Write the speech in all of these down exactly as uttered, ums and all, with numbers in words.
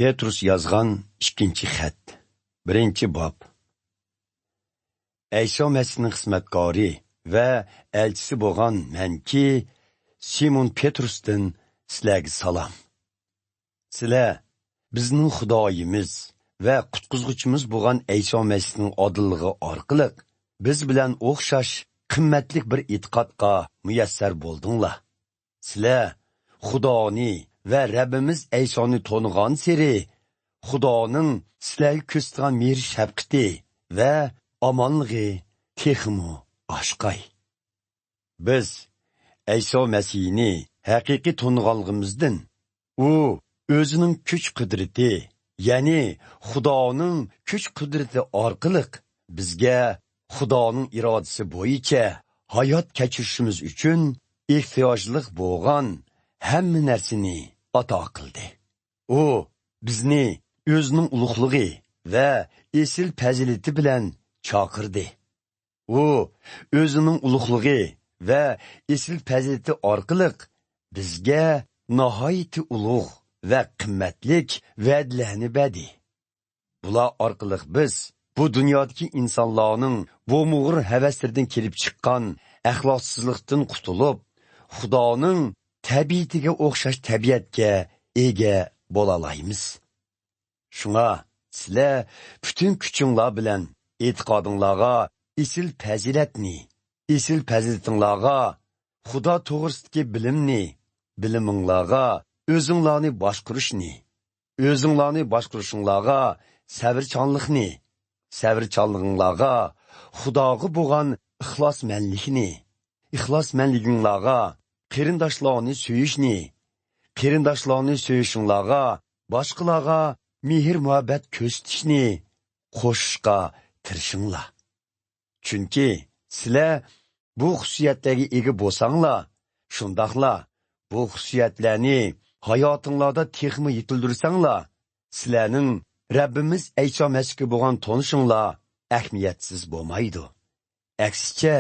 پېترۇس يازغان ئىككىنچى خەت. بىرىنچى باب. ئەيسا مەسىھنىڭ خىزمەتكارى ۋە ئەلچىسى بولغان مەنكى، سىمون پېترۇستىن سىلەرگە سالام. سىلەر بىزنىڭ خۇدايىمىز ۋە قۇتقۇزغۇچىمىز بولغان ئەيسا مەسىھنىڭ ئادىللىقى ئارقىلىق بىز بىلەن ئوخشاش قىممەتلىك بىر ئېتىقادقا مۇيەسسەر بولدۇڭلار. سىلەر خۇدانى ۋە رەببىمىز ئەيسانى تونۇغانسېرى، خۇدانىڭ سىلەرگە كۆرسىتىدىغان مېھىر-شەپقىتى ۋە ئامانلىقى تېخىمۇ ئاشقاي. بىز ئەيسا مەسىھنى ھەقىقىي تونۇغانلىقىمىزدىن، ئۇ ئۆزىنىڭ كۈچ-قۇدرىتى، يەنى خۇدانىڭ كۈچ-قۇدرىتى ئارقىلىق بىزگە خۇدانىڭ ئىرادىسى بويىچە ھايات كەچۈرۈشىمىز ئۈچۈن ئېھتىياجلىق بولغان ھەممە نەرسىنى ئاتا قىلدى. ئۇ بىزنى ئۆزىنىڭ ئۇلۇغلۇقى ۋە ئېسىل پەزىلىتى بىلەن چاقىردى. ئۇ ئۆزىنىڭ ئۇلۇغلۇقى ۋە ئېسىل پەزىلىتى ئارقىلىق بىزگە ناھايىتى ئۇلۇغ ۋە قىممەتلىك ۋەدىلەرنى بەردى. بۇلار ئارقىلىق بىز بۇ دۇنيادىكى ئىنسانلارنىڭ بومۇغۇر ھەۋەسلىرىدىن كېلىپ چىققان ئەخلاقسىزلىقتىن قۇتۇلۇپ، خۇدانىڭ تەبىئىتىگە ئوخشاش تەبىئەتكە ئىگە بولالايمىز. شۇڭا سىلەر پۈتۈن كۈچۈڭلار بىلەن ئېتىقادىڭلارغا ئېسىل پەزىلەتنى، ئېسىل پەزىلىتىڭلارغا خۇدا توغرىسىدىكى بىلىمنى، بىلىمىڭلارغا ئۆزۈڭلارنى باشقۇرۇشنى، ئۆزۈڭلارنى باشقۇرۇشۇڭلارغا سەۋرچانلىقنى، سەۋرچانلىقىڭلارغا خۇداغا بولغان ئىخلاسمەنلىكنى، ئىخلاسمەنلىكىڭلارغا قېرىنداشلارنى سۆيۈشنى، قېرىنداشلارنى سۆيۈشۈڭلارغا باشقىلارغا مېھىر-مۇھەببەت كۆرسىتىشنى قوشۇشقا تىرىشىڭلار. چۈنكى سىلەر بۇ خۇسۇسىيەتلەرگە ئىگە بولساڭلار، شۇنداقلا بۇ خۇسۇسىيەتلەرنى ھاياتىڭلاردا تېخىمۇ يېتىلدۈرسەڭلار، سىلەرنىڭ رەببىمىز ئەيسا مەسىھكە بولغان تونۇشۇڭلار ئەھمىيەتسىز بولمايدۇ. ئەكسىچە،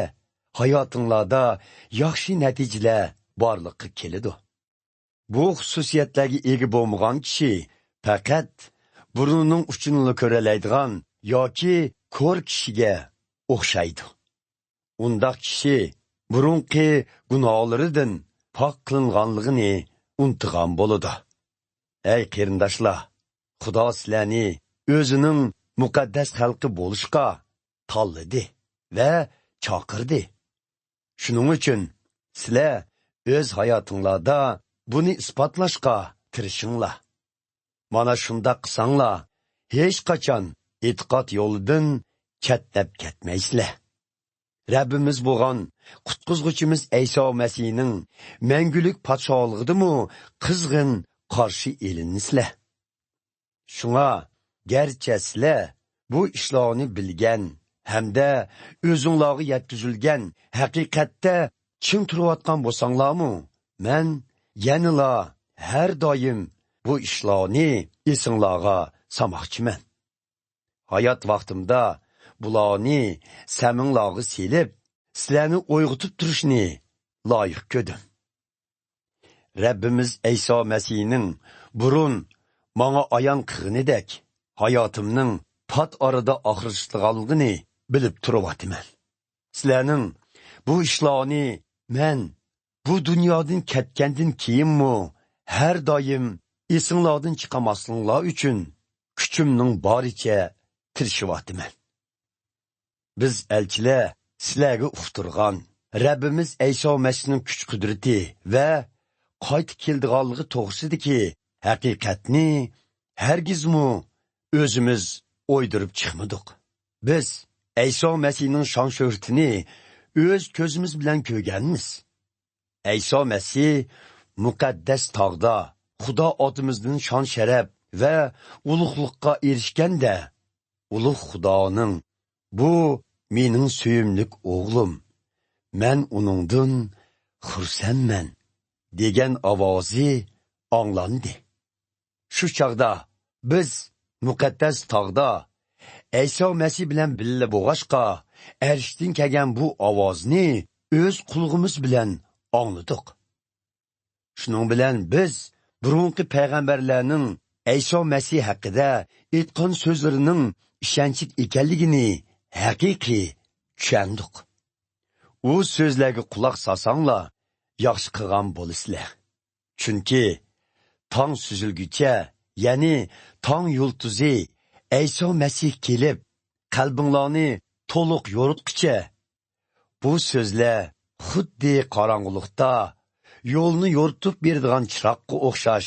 ھاياتىڭلاردا ياخشى نەتىجىلەر بارلىققا كېلىدۇ. بۇ خۇسۇسىيەتلەرگە ئىگە بولمىغان كىشى پەقەت بۇرنىنىڭ ئۇچىنىلا كۆرەلەيدىغان ياكى كور كىشىگە ئوخشايدۇ. ئۇنداق كىشى بۇرۇنقى گۇناھلىرىدىن پاك قىلىنغانلىقىنى ئۇنتۇغان بولىدۇ. ئەي قېرىنداشلار، خۇدا سىلەرنى ئۆزىنىڭ مۇقەددەس خەلقى بولۇشقا تاللىدى ۋە چاقىردى. شۇنىڭ ئۈچۈن سىلەر ئۆز ھاياتىڭلاردا بۇنى ئىسپاتلاشقا تىرىشىڭلار. مانا شۇنداق قىلساڭلار، ھېچقاچان ئېتىقاد يولىدىن چەتنەپ كەتمەيسىلەر. رەببىمىز بولغان قۇتقۇزغۇچىمىز ئەيسا مەسىھنىڭ مەڭگۈلۈك پادىشاھلىقىدىمۇ قىزغىن قارشى ئېلىنىسىلەر. شۇڭا، گەرچە سىلەر بۇ ئىشلارنى بىلگەن ھەمدە ئۆزۈڭلارغا يەتكۈزۈلگەن ھەقىقەتتە چىڭ تۇرۇۋاتقان بولساڭلارمۇ، مەن يەنىلا ھەر دائىم بۇ ئىشلارنى ئېسىڭلارغا سالماقچىمەن. ھايات ۋاقتىمدا بۇلارنى سەمىڭلارغا سېلىپ، سىلەرنى ئويغىتىپ تۇرۇشنى لايىق كۆردۈم. رەببىمىز ئەيسا مەسىھنىڭ بۇرۇن ماڭا ئايان قىلغىنىدەك، ھاياتىمنىڭ پات ئارىدا ئاخىرلىشىدىغانلىقىنى بىلىپ تۇرۇۋاتىمەن. سىلەرنىڭ بۇ ئىشلارنى مەن بۇ دۇنيادىن كەتكەندىن كېيىنمۇ ھەر دائىم ئېسىڭلاردىن چىقارماسلىقىڭلار ئۈچۈن كۈچۈمنىڭ بارىچە تىرىشىۋاتىمەن. بىز ئەلچىلەر سىلەرگە ئۇقتۇرغان رەببىمىز ئەيسا مەسىھنىڭ كۈچ-قۇدرىتى ۋە قايتا كېلىدىغانلىقى توغرىسىدىكى ھەقىقەتنى ھەرگىزمۇ ئۆزىمىز ئويدۇرۇپ چىقمىدۇق. بىز ئەيسا مەسىھنىڭ شان-شۆھرىتىنى ئۆز كۆزىمىز بىلەن كۆرگەنمىز. ئەيسا مەسىھ مۇقەددەس تاغدا خۇدا ئاتىمىزدىن شان-شەرەپ ۋە ئۇلۇغلۇققا ئېرىشكەندە، ئۇلۇغ خۇدانىڭ، «بۇ مېنىڭ سۆيۈملۈك ئوغلۇم، مەن ئۇنىڭدىن خۇرسەنمەن» دېگەن ئاۋازى ئاڭلاندى. شۇ چاغدا بىز مۇقەددەس تاغدا ئەيسا مەسىھ بىلەن بىللە بولغاچقا، ئەرشتىن كەلگەن بۇ ئاۋازنى ئۆز قۇلىقىمىز بىلەن ئاڭلىدۇق. شۇنىڭ بىلەن بىز بۇرۇنقى پەيغەمبەرلەرنىڭ ئەيسا مەسىھ ھەققىدە ئېيتقان سۆزلىرىنىڭ ئىشەنچلىك ئىكەنلىكىنى ھەقىقىي چۈشەندۇق. ئۇ سۆزلەرگە قۇلاق سالساڭلار، ياخشى قىلغان بولىسىلەر. چۈنكى تاڭ سۈزۈلگۈچە، يەنى تاڭ يۇلتۇزى ئەيسا مەسىھ كېلىپ، قەلبىڭلارنى تولۇق يورۇتقۇچە، بۇ سۆزلەر خۇددى قاراڭغۇلۇقتا يولنى يورۇتۇپ بېرىدىغان چىراغقا ئوخشاش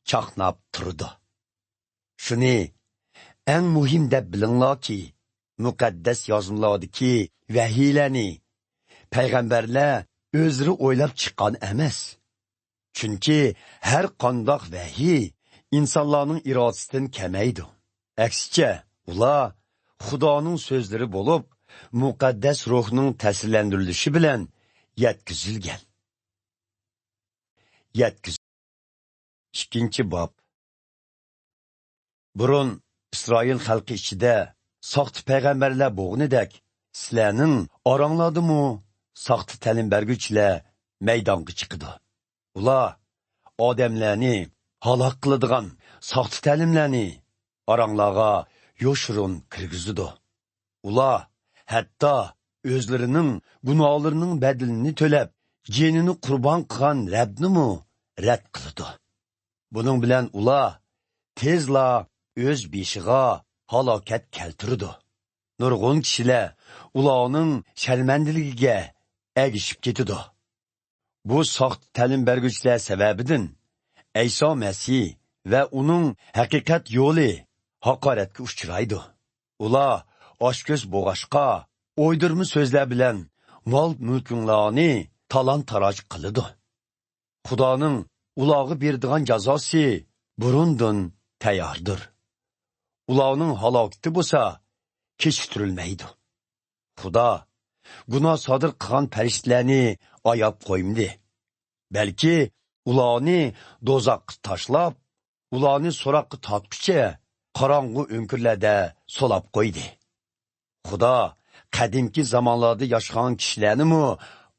چاقناپ تۇرىدۇ. شۇنى ئەڭ مۇھىم دەپ بىلىڭلاركى، مۇقەددەس يازمىلاردىكى ۋەھىيلەرنى پەيغەمبەرلەر ئۆزلىرى ئويلاپ چىققان ئەمەس. چۈنكى ھەر قانداق ۋەھىي ئىنسانلارنىڭ ئىرادىسىدىن كەلمەيدۇ. ئەكسىچە، ئۇلار خۇدانىڭ سۆزلىرى بولۇپ، مۇقەددەس روھنىڭ تەسىرلەندۈرۈلۈشى بىلەن يەتكۈزۈلگەن. يەتكۈز-، ئىككىنچى باب. بۇرۇن ئىسرائىل خەلقى ئىچىدە ساختا پەيغەمبەرلەر بولغىنىدەك، سىلەرنىڭ ئاراڭلاردىمۇ ساختا تەلىم بەرگۈچىلەر مەيدانغا چىقىدۇ. ئۇلار ئادەملەرنى ھالاك قىلىدىغان ساختا تەلىملەرنى ئاراڭلارغا يوشۇرۇن كىرگۈزىدۇ. ئۇلار ھەتتا ئۆزلىرىنىڭ گۇناھلىرىنىڭ بەدىلىنى تۆلەپ، جېنىنى قۇربان قىلغان رەبنىمۇ رەت قىلىدۇ. بۇنىڭ بىلەن ئۇلار تېزلا ئۆز بېشىغا ھالاكەت كەلتۈرىدۇ. نۇرغۇن كىشىلەر ئۇلارنىڭ شەرمەندىلىكىگە ئەگىشىپ كېتىدۇ. بۇ ساختا تەلىم بەرگۈچىلەر سەۋەبىدىن ئەيسا مەسىھ ۋە ئۇنىڭ ھەقىقەت يولى ھاقارەتكە ئۇچرايدۇ. ئۇلار ئاچكۆز بولغاچقا، ئويدۇرما سۆزلەر بىلەن مال-مۈلكۈڭلارنى تالان-تاراج قىلىدۇ. خۇدانىڭ ئۇلارغا بېرىدىغان جازاسى بۇرۇندىن تەيياردۇر. ئۇلارنىڭ ھالاكىتى بولسا كېچىكتۈرۈلمەيدۇ. خۇدا گۇناھ سادىر قىلغان پەرىشتىلەرنى ئاياپ قويمىدى، بەلكى ئۇلارنى دوزاخقا تاشلاپ، ئۇلارنى سوراققا تارتقۇچە قاراڭغۇ ئۆڭكۈرلەردە سولاپ قويدى. خۇدا قەدىمكى زامانلاردا ياشىغان كىشىلەرنىمۇ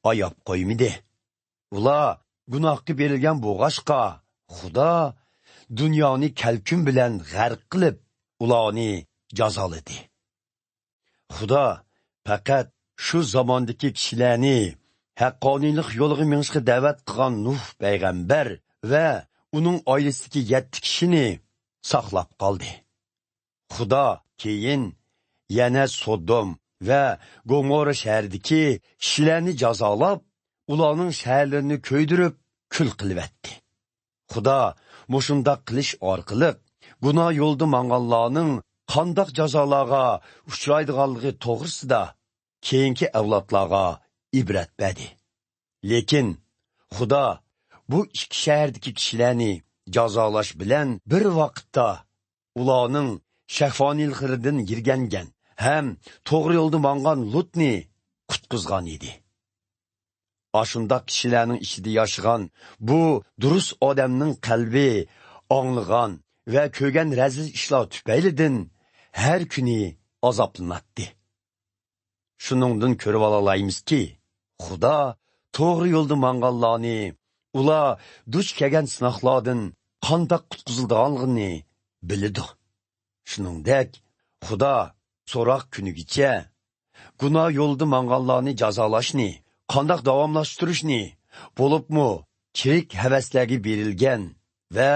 ئاياپ قويمىدى. ئۇلار گۇناھقا بېرىلگەن بولغاچقا، خۇدا دۇنيانى كەلكۈن بىلەن غەرق قىلىپ، ئۇلارنى جازالىدى. خۇدا پەقەت شۇ زاماندىكى كىشىلەرنى ھەققانىيلىق يولىغا مېڭىشقا دەۋەت قىلغان نۇھ پەيغەمبەر ۋە ئۇنىڭ ئائىلىسىدىكى يەتتە كىشىنى ساقلاپ قالدى. خۇدا كېيىن يەنە سودوم ۋە گومورا شەھىرىدىكى كىشىلەرنى جازالاپ، ئۇلارنىڭ شەھەرلىرىنى كۆيدۈرۈپ، كۈل قىلىۋەتتى. خۇدا مۇشۇنداق قىلىش ئارقىلىق گۇناھ يولىدا ماڭغانلارنىڭ قانداق جازالارغا ئۇچرايدىغانلىقى توغرىسىدا كېيىنكى ئەۋلادلارغا ئىبرەت بەردى. لېكىن خۇدا بۇ ئىككى شەھەردىكى كىشىلەرنى جازالاش بىلەن بىر ۋاقىتتا ئۇلارنىڭ شەھۋانىيلىقلىرىدىن يىرگەنگەن ھەم توغرا يولدا ماڭغان لۇتنى قۇتقۇزغان ئىدى. ئاشۇنداق كىشىلەرنىڭ ئىچىدە ياشىغان بۇ دۇرۇس ئادەمنىڭ قەلبى ئاڭلىغان ۋە كۆرگەن رەزىل ئىشلار تۈپەيلىدىن ھەر كۈنى ئازابلىناتتى. شۇنىڭدىن كۆرۈۋالالايمىزكى، خۇدا توغرا يولدا ماڭغانلارنى، ئۇلار دۇچ كەلگەن سىناقلاردىن قانداق قۇتقۇزۇلىدىغانلىقىنى بىلىدۇ. شۇنىڭدەك، خۇدا سوراق كۈنىگىچە گۇناھ يولىدا ماڭغانلارنى جازالاشنى قانداق داۋاملاشتۇرۇشنى، بولۇپمۇ چىرىك ھەۋەسلەرگە بېرىلگەن ۋە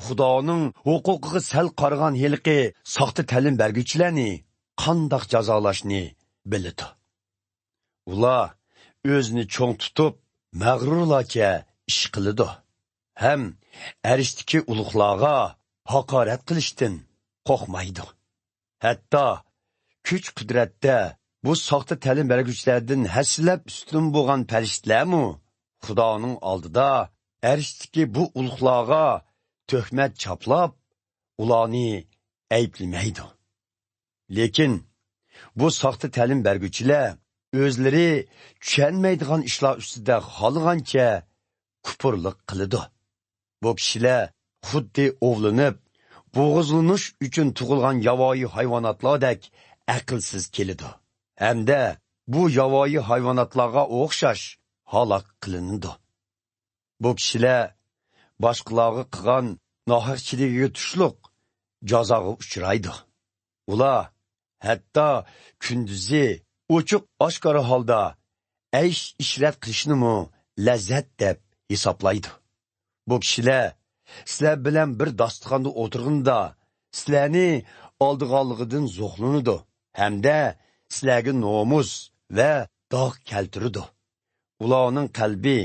خۇدانىڭ ھوقۇقىغا سەل قارىغان ھېلىقى ساختا تەلىم بەرگۈچىلەرنى قانداق جازالاشنى بىلىدۇ. ئۇلار ئۆزىنى چوڭ تۇتۇپ، مەغرۇرلارچە ئىش قىلىدۇ ھەم ئەرشتىكى ئۇلۇغلارغا ھاقارەت قىلىشتىن قورقمايدۇ. ھەتتا كۈچ-قۇدرەتتە بۇ ساختا تەلىم بەرگۈچىلەردىن ھەسسىلەپ ئۈستۈن بولغان پەرىشتىلەرمۇ خۇدانىڭ ئالدىدا ئەرشتىكى بۇ ئۇلۇغلارغا تۆھمەت چاپلاپ، ئۇلارنى ئەيىبلىمەيدۇ. لېكىن بۇ ساختا تەلىم بەرگۈچىلەر ئۆزلىرى چۈشەنمەيدىغان ئىشلار ئۈستىدە خالىغانچە كۇپۇرلۇق قىلىدۇ. بۇ كىشىلەر خۇددى ئوۋلىنىپ، بوغۇزلىنىش ئۈچۈن تۇغۇلغان ياۋايى ھايۋاناتلاردەك ئەقىلسىز كېلىدۇ ھەمدە بۇ ياۋايى ھايۋاناتلارغا ئوخشاش ھالاك قىلىنىدۇ. بۇ كىشىلەر باشقىلارغا قىلغان ناھەقچىلىكىگە تۇشلۇق جازاغا ئۇچرايدۇ. ئۇلار ھەتتا كۈندۈزى ئوچۇق-ئاشكارا ھالدا ئەيش-ئىشرەت قىلىشنىمۇ لەززەت دەپ ھېسابلايدۇ. بۇ كىشىلەر سىلەر بىلەن بىر داستىخاندا ئولتۇرغىنىدا سىلەرنى ئالدىغانلىقىدىن زوقلىنىدۇ ھەمدە سىلەرگە نومۇس ۋە داغ كەلتۈرىدۇ. ئۇلارنىڭ قەلبى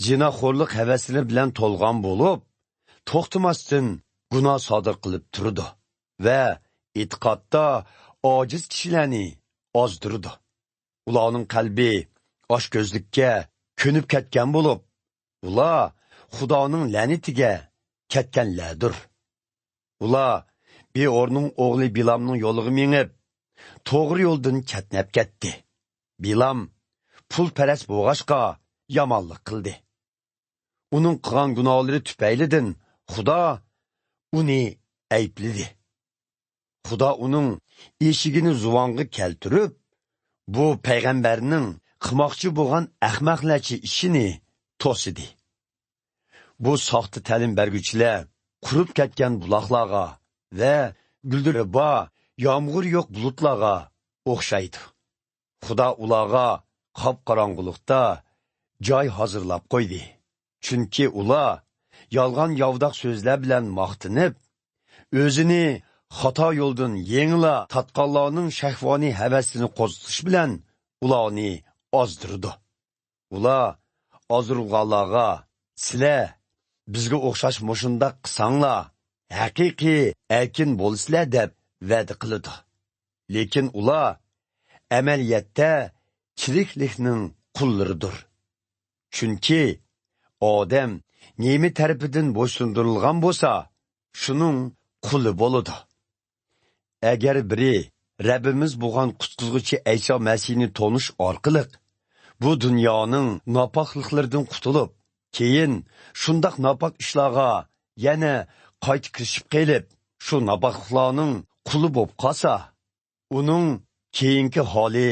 زىناخورلۇق ھەۋەسلىرى بىلەن تولغان بولۇپ، توختىماستىن گۇناھ سادىر قىلىپ تۇرىدۇ ۋە ئېتىقادتا ئاجىز كىشىلەرنى ئازدۇرىدۇ. ئۇلارنىڭ قەلبى ئاچكۆزلۈككە كۆنۈپ كەتكەن بولۇپ، ئۇلار خۇدانىڭ لەنىتىگە كەتكەنلەردۇر. ئۇلار بېئورنىڭ ئوغلى بىلامنىڭ يولىغا مېڭىپ، توغرا يولدىن چەتنەپ كەتتى. بىلام پۇلپەرەس بولغاچقا يامانلىق قىلدى. ئۇنىڭ قىلغان گۇناھلىرى تۈپەيلىدىن خۇدا ئۇنى ئەيىبلىدى. خۇدا ئۇنىڭ ئېشىكىنى زۇۋانغا كەلتۈرۈپ، بۇ پەيغەمبەرنىڭ قىلماقچى بولغان ئەخمەقلەرچە ئىشىنى توسىدى. بۇ ساختا تەلىم بەرگۈچىلەر قۇرۇپ كەتكەن بۇلاقلارغا ۋە گۈلدۈرى بار يامغۇر يوق بۇلۇتلارغا ئوخشايدۇ. خۇدا ئۇلارغا قاپقاراڭغۇلۇقتا جاي ھازىرلاپ قويدى. چۈنكى ئۇلار يالغان ياۋىداق سۆزلەر بىلەن ماختىنىپ، ئۆزىنى خاتا يولدىن يېڭىلا تارتقانلارنىڭ شەھۋانىي ھەۋەسىنى قوزغىتىش بىلەن ئۇلارنى ئازدۇرىدۇ. ئۇلار ئازدۇرۇلغانلارغا، «سىلەر بىزگە ئوخشاش مۇشۇنداق قىلساڭلار، ھەقىقىي ئەركىن بولىسىلەر» دەپ ۋەدە قىلىدۇ. لېكىن ئۇلار ئەمەلىيەتتە چىرىكلىكنىڭ قۇللىرىدۇر. چۈنكى ئادەم نېمە تەرىپىدىن بويسۇندۇرۇلغان بولسا، شۇنىڭ قۇلى بولىدۇ. ئەگەر بىرى رەببىمىز بولغان قۇتقۇزغۇچى ئەيسا مەسىھنى تونۇش ئارقىلىق بۇ دۇنيانىڭ ناپاكلىقلىرىدىن قۇتۇلۇپ، كېيىن شۇنداق ناپاك ئىشلارغا يەنە قايتا كىرىشىپ قېلىپ، شۇ ناپاكلىقلارنىڭ قۇلى بولۇپ قالسا، ئۇنىڭ كېيىنكى ھالى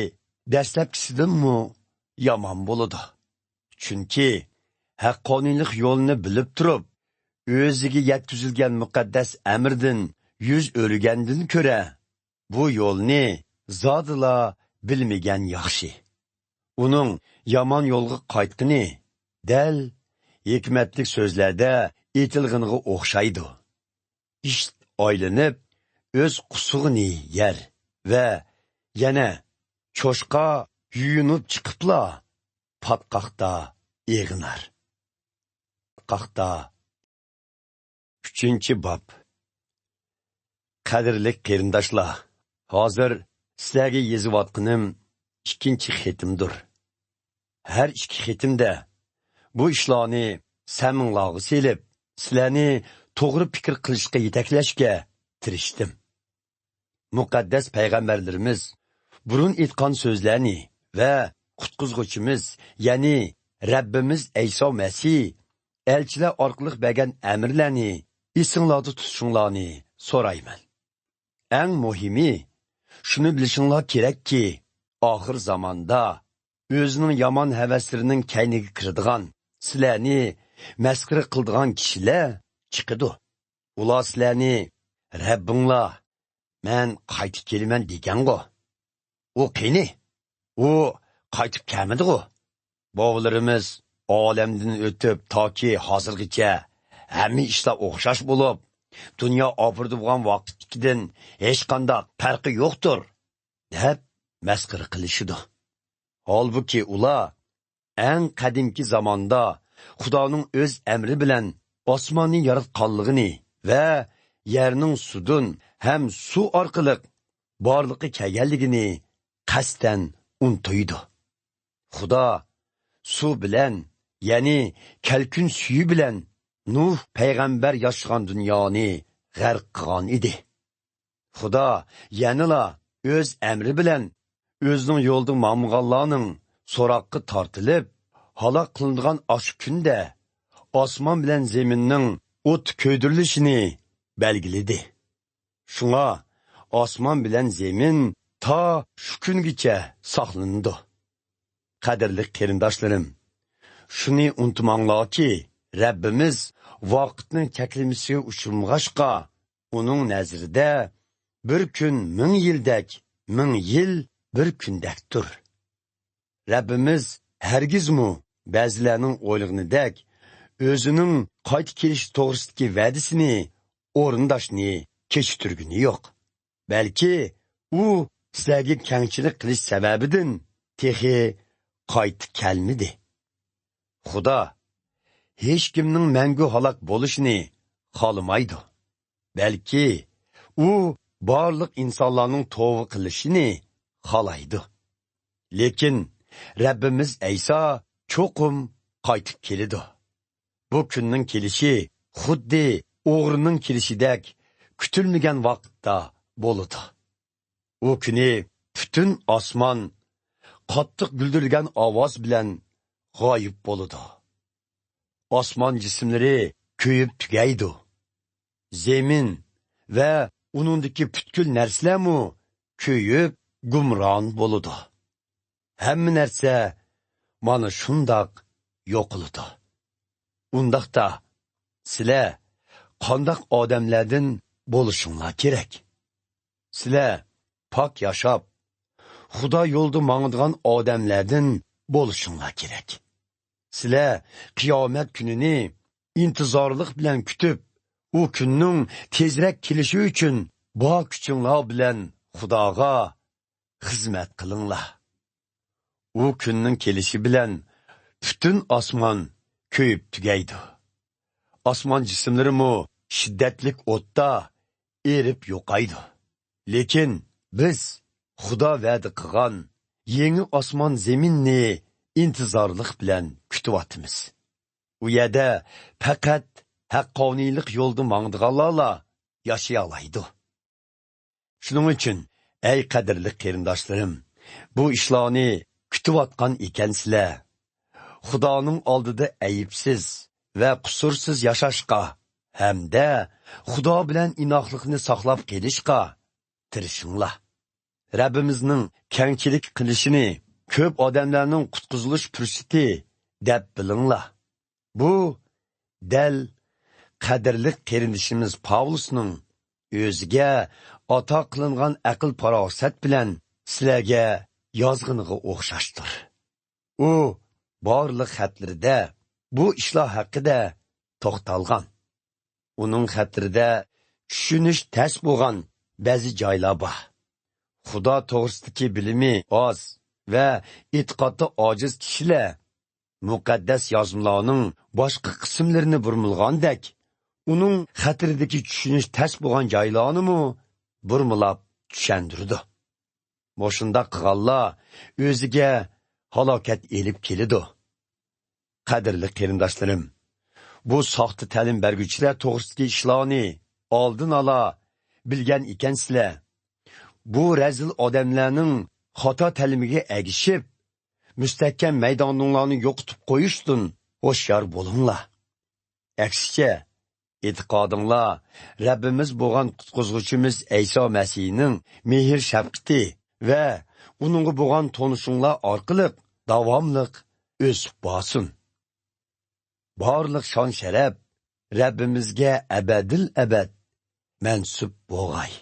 دەسلەپكىسىدىنمۇ يامان بولىدۇ. چۈنكى ھەققانىيلىق يولىنى بىلىپ تۇرۇپ، ئۆزىگە يەتكۈزۈلگەن مۇقەددەس ئەمىردىن يۈز ئۆرۈگەندىن كۆرە، بۇ يولنى زادىلا بىلمىگەن ياخشى. ئۇنىڭ يامان يولغا قايتقىنى دەل ھېكمەتلىك سۆزلەردە ئېيتىلغىنىغا ئوخشايدۇ. ئىشت ئايلىنىپ، ئۆز قۇسۇغىنى يەر ۋە يەنە چوشقا يۇيۇنۇپ چىقىپلا پاتقاقتا ئېغىنار. پاتقاقتا. ئۈچىنچى باب. قەدىرلىك قېرىنداشلار، ھازىر سىلەرگە يېزىۋاتقىنىم ئىككىنچى خېتىمدۇر. ھەر ئىككى خېتىمدە بۇ ئىشلارنى سەمىڭلارغا سېلىپ، سىلەرنى توغرا پىكىر قىلىشقا يېتەكلەشكە تىرىشتىم. مۇقەددەس پەيغەمبەرلىرىمىز بۇرۇن ئېيتقان سۆزلەرنى ۋە قۇتقۇزغۇچىمىز، يەنى رەببىمىز ئەيسا مەسىھ ئەلچىلەر ئارقىلىق بەرگەن ئەمىرلەرنى ئېسىڭلاردا تۇتۇشۇڭلارنى سورايمەن. ئەڭ مۇھىمى، شۇنى بىلىشىڭلار كېرەككى، ئاخىر زاماندا ئۆزىنىڭ يامان ھەۋەسلىرىنىڭ كەينىگە كىرىدىغان، سىلەرنى مەسخىرە قىلىدىغان كىشىلەر چىقىدۇ. ئۇلار سىلەرنى، «رەببىڭلار، مەن قايتىپ كېلىمەن» دېگەنغۇ. ئۇ قېنى؟ ئۇ قايتىپ كەلمىدىغۇ؟ بوۋىلىرىمىز ئالەمدىن ئۆتۈپ، تاكى ھازىرغىچە ھەممە ئىشلار ئوخشاش بولۇپ، دۇنيا ئاپىرىدە بولغان ۋاقىتتىكىدىن ھېچقانداق پەرقى يوقتۇر، دەپ مەسخىرە قىلىشىدۇ. ھالبۇكى، ئۇلار ئەڭ قەدىمكى زاماندا خۇدانىڭ ئۆز ئەمرى بىلەن ئاسماننى ياراتقانلىقىنى ۋە يەرنىڭ سۇدىن ھەم سۇ ئارقىلىق بارلىققا كەلگەنلىكىنى قەستەن ئۇنتۇيدۇ. خۇدا سۇ بىلەن، يەنى كەلكۈن سۈيى بىلەن نۇھ پەيغەمبەر ياشىغان دۇنيانى غەرق قىلغان ئىدى. خۇدا يەنىلا ئۆز ئەمرى بىلەن ئۆزىنىڭ يولىدا ماڭمىغانلارنىڭ سوراققا تارتىلىپ، ھالاك قىلىنىدىغان ئاشۇ كۈندە ئاسمان بىلەن زېمىننىڭ ئوتتا كۆيدۈرۈلۈشىنى بەلگىلىدى. شۇڭا ئاسمان بىلەن زېمىن تا شۇ كۈنگىچە ساقلىنىدۇ. قەدىرلىك قېرىنداشلىرىم، شۇنى ئۇنتۇماڭلاركى، رەببىمىز ۋاقىتنىڭ چەكلىمىسىگە ئۇچرىمىغاچقا، ئۇنىڭ نەزىرىدە بىر كۈن مىڭ يىلدەك، مىڭ يىل بىر كۈندەكتۇر. رەببىمىز ھەرگىزمۇ بەزىلەرنىڭ ئويلىغىنىدەك ئۆزىنىڭ قايتا كېلىشى توغرىسىدىكى ۋەدىسىنى ئورۇنداشنى كېچىكتۈرگىنى يوق. بەلكى ئۇ سىلەرگە كەڭچىلىك قىلىش سەۋەبىدىن تېخى قايتا كەلمىدى. خۇدا ھېچكىمنىڭ مەڭگۈ ھالاك بولۇشىنى خالىمايدۇ. بەلكى ئۇ بارلىق ئىنسانلارنىڭ توبا قىلىشىنى خالايدۇ. لېكىن رەببىمىز ئەيسا چوقۇم قايتىپ كېلىدۇ. بۇ كۈننىڭ كېلىشى خۇددى ئوغرىنىڭ كېلىشىدەك كۈتۈلمىگەن ۋاقىتتا بولىدۇ. ئۇ كۈنى پۈتۈن ئاسمان قاتتىق گۈلدۈرلىگەن ئاۋاز بىلەن غايىب بولىدۇ. ئاسمان جىسىملىرى كۆيۈپ تۈگەيدۇ. زېمىن ۋە ئۇنىڭدىكى پۈتكۈل نەرسىلەرمۇ كۆيۈپ گۇمران بولىدۇ. ھەممە نەرسە مانا شۇنداق يوقىلىدۇ. ئۇنداقتا، سىلەر قانداق ئادەملەردىن بولۇشۇڭلار كېرەك؟ سىلەر پاك ياشاپ، خۇدا يولىدا ماڭىدىغان ئادەملەردىن بولۇشۇڭلار كېرەك. سىلەر قىيامەت كۈنىنى ئىنتىزارلىق بىلەن كۈتۈپ، ئۇ كۈننىڭ تېزرەك كېلىشى ئۈچۈن بار كۈچۈڭلار بىلەن خۇداغا خىزمەت قىلىڭلار. ئۇ كۈننىڭ كېلىشى بىلەن پۈتۈن ئاسمان كۆيۈپ تۈگەيدۇ. ئاسمان جىسىملىرىمۇ شىددەتلىك ئوتتا ئېرىپ يوقايدۇ. لېكىن بىز خۇدا ۋەدە قىلغان يېڭى ئاسمان زېمىننى ئىنتىزارلىق بىلەن كۈتۈۋاتىمىز. ئۇ يەردە پەقەت ھەققانىيلىق يولىدا ماڭىدىغانلارلا ياشىيالايدۇ. شۇنىڭ ئۈچۈن، ئەي قەدىرلىك قېرىنداشلىرىم، بۇ ئىشلارنى كۈتۈۋاتقان ئىكەنسىلەر، خۇدانىڭ ئالدىدا ئەيىبسىز ۋە قۇسۇرسىز ياشاشقا ھەمدە خۇدا بىلەن ئىناقلىقنى ساقلاپ قېلىشقا تىرىشىڭلار. رەببىمىزنىڭ كەڭچىلىك قىلىشىنى كۆپ ئادەملەرنىڭ قۇتقۇزۇلۇش پۇرسىتى دەپ بىلىڭلار. بۇ دەل قەدىرلىك قېرىندىشىمىز پاۋلۇسنىڭ ئۆزىگە ئاتا قىلىنغان ئەقىل-پاراسەت بىلەن سىلەرگە يازغىنىغا ئوخشاشتۇر. ئۇ بارلىق خەتلىرىدە بۇ ئىشلار ھەققىدە توختالغان. ئۇنىڭ خەتلىرىدە چۈشىنىش تەس بولغان بەزى جايلار بار. خۇدا توغرىسىدىكى بىلىمى ئاز ۋە ئېتىقادى ئاجىز كىشىلەر مۇقەددەس يازمىلارنىڭ باشقا قىسىملىرىنى بۇرمىلىغاندەك، ئۇنىڭ خەتلىرىدىكى چۈشىنىش تەس بولغان جايلارنىمۇ بۇرمىلاپ چۈشەندۈرىدۇ. مۇشۇنداق قىلغانلار ئۆزىگە ھالاكەت ئېلىپ كېلىدۇ. قەدىرلىك قېرىنداشلىرىم، بۇ ساختا تەلىم بەرگۈچىلەر توغرىسىدىكى ئىشلارنى ئالدىن ئالا بىلگەن ئىكەنسىلەر. بۇ رەزىل ئادەملەرنىڭ خاتا تەلىمىگە ئەگىشىپ، مۇستەھكەم مەيدانىڭلارنى يوقىتىپ قويۇشتىن ھوشيار بولۇڭلار. ئەكسىچە، ئېتىقادىڭلار رەببىمىز بولغان قۇتقۇزغۇچىمىز ئەيسا مەسىھنىڭ مېھىر-شەپقىتى ۋە ئۇنىڭغا بولغان تونۇشۇڭلار ئارقىلىق داۋاملىق ئۆسۈپ بارسۇن. بارلىق شان-شەرەپ رەببىمىزگە ئەبەدىل ئەبەد مەنسۇپ بولغاي.